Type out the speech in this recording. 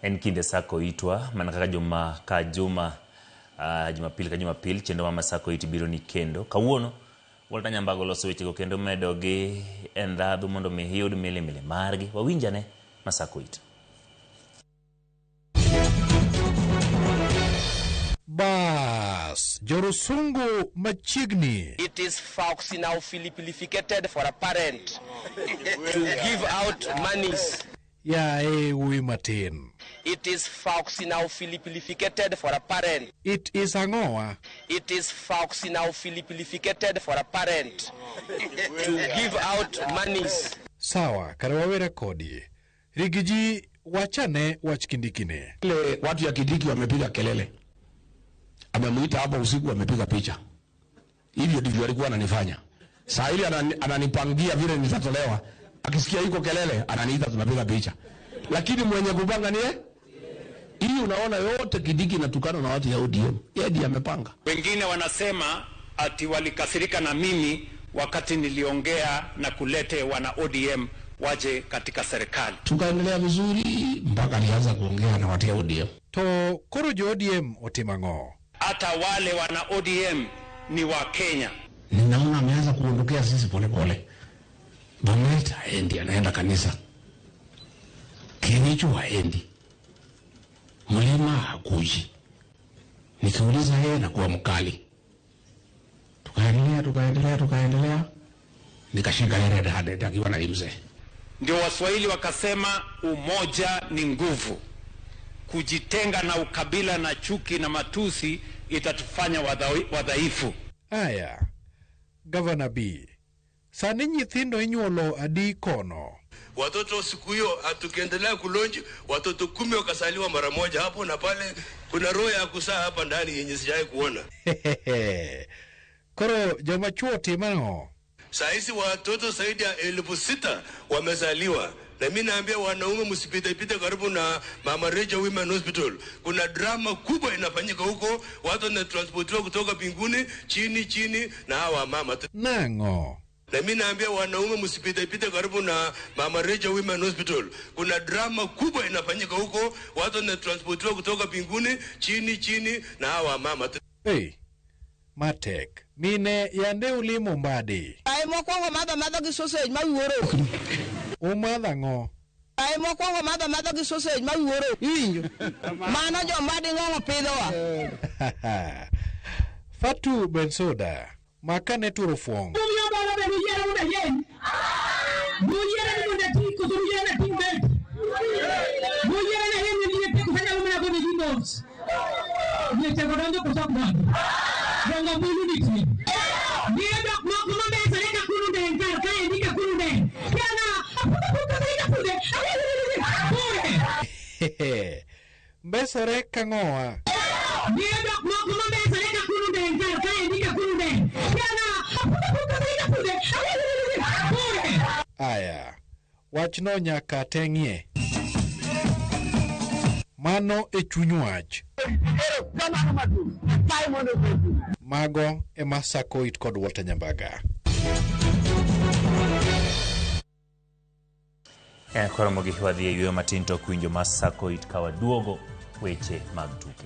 En kinde sako itwa mana kaka juma ka juma, Jumapil ka Jumapil chenro mar Masako It biro ni kendo. Kawuono Walter Nyambago loso wechego kendo medogi e ndhadhu mondo mi iyud milimili margi. Wawinjane Masako It. Bas, jorusungu machiegni. It is falsinophilipificated for a parent to give out monies. Yaye wuoyi matin. It is falsinophilipificated for a parent. It is ang'owa? It is falsinophilipificated for a parent to give out monies. Sawa, kare wawere kodi. Rigiji wachane wach Kindikine. Ile watu ya Kindiki wamepiga kelele. Amemuita hapo usiku wamepiga picha. Hivyo ndivyo alikuwa ananifanya. Saa ile ananipangia vile nitatolewa. Akisikia iko kelele ananiita tunapiga picha. Lakini mwenye kupanga ni yeye. Hii unaona yote Kindiki inatukana na watu ya ODM. Yeye ndiye amepanga. Wengine wanasema ati walikasirika na mimi wakati niliongea na kulete wana ODM waje katika serikali. Tukaendelea vizuri mpaka alianza kuongea na watu ya ODM. To koro jo ODM otimo ang'o? Hata wale wana ODM ni wa Kenya. Ninaona ameanza kuondokea sisi pole pole. Bomet haendi, anaenda kanisa. Kericho haendi. Mlima hakuji. Nikiuliza yeye nakuwa mkali. Tukaendelea, tukaendelea, tukaendelea. Nikashika yeye red handed akiwa na mzee. Ndio Waswahili wakasema umoja ni nguvu. Kujitenga na ukabila na chuki na matusi itatufanya wadhaifu. Aya, Governor B, sani nyithindo inyuolo adi kono? Watoto siku hiyo hatukiendelea kulonji, watoto 10 wakasaliwa mara moja hapo na pale. Kuna roho ya kusaa hapa ndani yenye sijawahi kuona. Koro joma chuo timo ang'o? Saa hizi watoto zaidi ya 6,000 wamezaliwa. Na mimi naambia wanaume msipite pite karibu na Mama Rachel Women Hospital. Kuna drama kubwa inafanyika huko, watu wanatransportiwa kutoka mbinguni chini chini na hawa mama. Nang'o? Na mimi naambia wanaume msipite pite karibu na Mama Rachel Women Hospital. Kuna drama kubwa inafanyika huko, watu wanatransportiwa kutoka mbinguni chini chini na hawa mama. Hey, matek. Mine yande ulimo mbadi. Ai mokwongo madho madho gi sausage ma wuoro. Umadho ang'o? Ai mokwongo madho madho gi sausage ma wuoro. Iwinjo? Mano jo mbadi ng'ong'o pidhowa. Fatu Bensouda, makane turo fuong. Mbesore kang'oa. Aya, wachno nyaka teng'ie. Mano e chuny wach. Mago ema Sako It kod Walter Nyambaga. Koro mogik wadhi e yweyo matin to winjo mar Sako It ka waduogo weche mag tuke.